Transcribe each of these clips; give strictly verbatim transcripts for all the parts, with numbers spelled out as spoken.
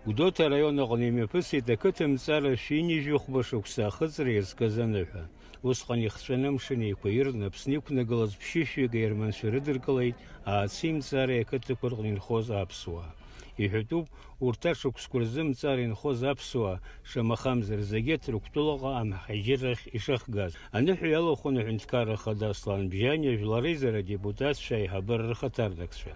Гәдоуҭа араион аҟны имҩаԥысит ақыҭа мҵара шәи ҩажәи хәба шықәса ахыҵра иазкыз аныҳәа. Усҟан ихҵәаны амшын еиқәа ирны Аԥсны иқәнагылаз ԥшьышәҩык аерманцәа рыдыркылеит Аацы мҵареи ақыҭақәа рҟны инхоз аԥсуаа. Иҳәатәуп, урҭ ашықәсқәа рзы мҵара инхоз аԥсуаа, шамахамзар, зегьы Ҭырқәтәылаҟа амҳаџьыррахь ишыхгаз. Аныҳәа иалахәын аҳәынҭқарра ахада Аслан Бжьани, ажәлар реизара адепутатцәа, аиҳабыра рхаҭарнакцәа.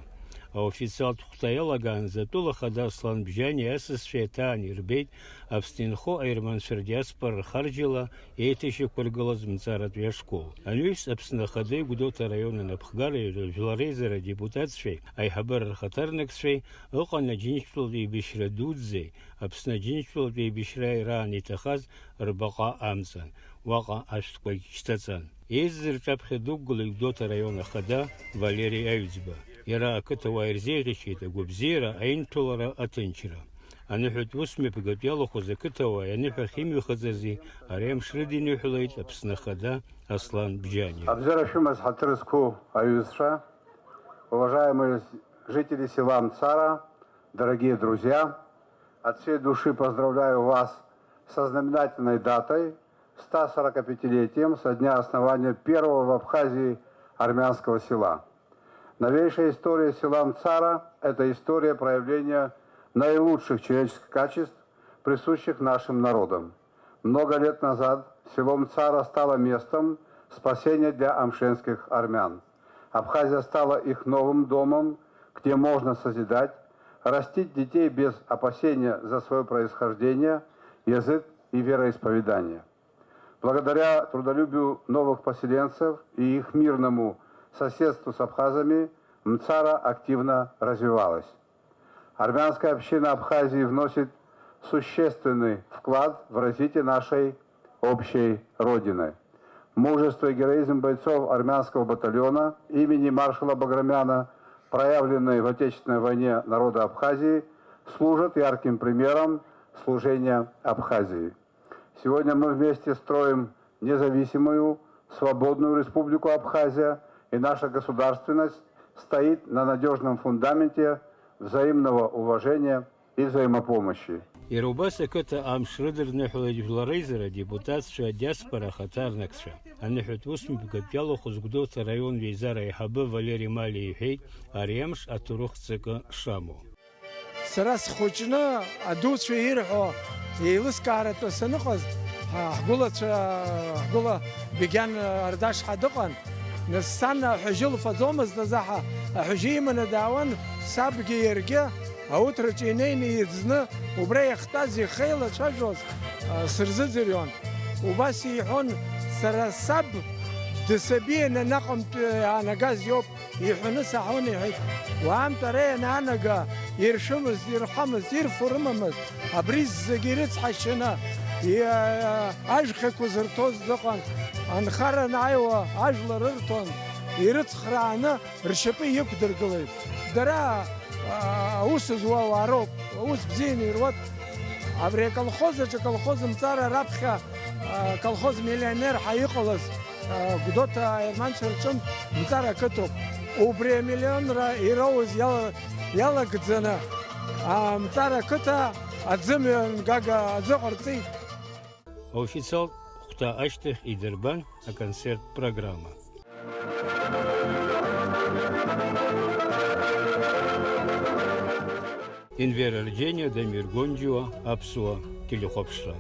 Аофициалтә хәҭа иалагаанӡа атәыла ахада Аслан Бжьани асасцәа иаҭааны ирбеит Аԥсны инхо аерманцәа рдиаспора рхарџьала еиҭашьақәыргылаз мҵаратәи ашкол. Анаҩс Аԥсны Ахадеи Гәдоуҭа араион анапхгареи жәлар реизара адепутатцәеи аиҳабыра рхаҭарнакцәеи ыҟан Аџьынџьтәылатә еибашьра дуӡӡеи Аԥсны Аџьынџьтәылатә еибашьраи раан иҭахаз рбаҟа амҵан, уаҟа ашәҭқәагь шьҭаҵан. Еизаз рҿаԥхьа дықәгылеит Гәдоуҭа араион ахада Валери Аҩӡба. Иара ақыҭауаа ирзеиӷьасшьеит агәабзиара, аинҭәалара, аҭынчра. Аныҳәатә усмҩаԥгатә иалахәыз ақыҭауааи аныҳәа ахьымҩахыҵызи ари амш рыдиныҳәалеит Аԥсны Ахада Аслан Бжьани. Абзиара шәымаз, ҳаҭыр зқәу аҩызцәа, уважаемые жители села Мцара, дорогие друзья, от всей души поздравляю вас со знаменательной датой, ста сорокапятилетием со дня основания первого в Абхазии армянского села. Новейшая история села Мцара — это история проявления наилучших человеческих качеств, присущих нашим народам. Много лет назад село Мцара стало местом спасения для амшенских армян. Абхазия стала их новым домом, где можно созидать, растить детей без опасения за своё происхождение, язык и вероисповедание. Благодаря трудолюбию новых поселенцев и их мирному соседству с абхазами Мцара активно развивалась. Армянская община Абхазии вносит существенный вклад в развитие нашей общей Родины. Мужество и героизм бойцов армянского батальона имени маршала Баграмяна, проявленные в Отечественной войне народа Абхазии, служат ярким примером служения Абхазии. Сегодня мы вместе строим независимую, свободную Республику Абхазия, и наша государственность стоит на надёжном фундаменте взаимного уважения и взаимопомощи. Иара убас ақыҭа амш рыдырныҳәалеит жәлар реизара адепутатцәа, адиаспора ахаҭарнакцәа. Аныҳәатә усмҩаԥгатә иалахәыз Гәдоуҭа араион еизара аиҳабы Валери Малиа иҳәеит, ари амш аҭоурых ҵакы шамоу. Сара схәыҷны адуцәа ирҳәо еилыскааратәы саныҟаз, ҳа-, ҳгәылацәа, ҳгәыла Бегьан Ардашҳа дыҟан. Нас сан аҳәыжьы лфаӡомызт азаҳа, аҳәыжьы иманы даауан, сабгьы иаргьы ауҭраҿы инеины иӡны, убра иахьтәаз ихы еилацәажәоз, а, сырзыӡырҩуан. Убас иҳәон, сара саб дсабианы анаҟынтәи иаанагаз иоуп. Иҳәаны саҳауан, иҳәеит, уаантә ара ианаанага, иршәымызт, ирҳәамызт, ирфо рымамызт, абри зегьы ирыцҳашьаны, и-, ажәхьақәа зырҭоз дыҟан, анхара анааиуа ажәлар ырҭон, ирыцхрааны ршьапы иқәдыргылеит. Дара, а, аус зуа ауаа роуп, аус бзианы ируат. Абри аколхоз аҿы, аколхоз мҵара раԥхьа, а, колхоз миллионер ҳәа иҟалаз, Гәдоуҭа аерманцәа рҿынтә мҵара ақыҭоуп. Убри амиллионра ироуз иала-, иалагӡаны, амҵара ақыҭа аӡымҩангага азыҟарҵеит. Официалтә хәҭа ашьҭахь идырбан аконцерттә программа. Енвер Арџьениа, Дамир Гонџьуа, Аԥсуа телехәаԥшра.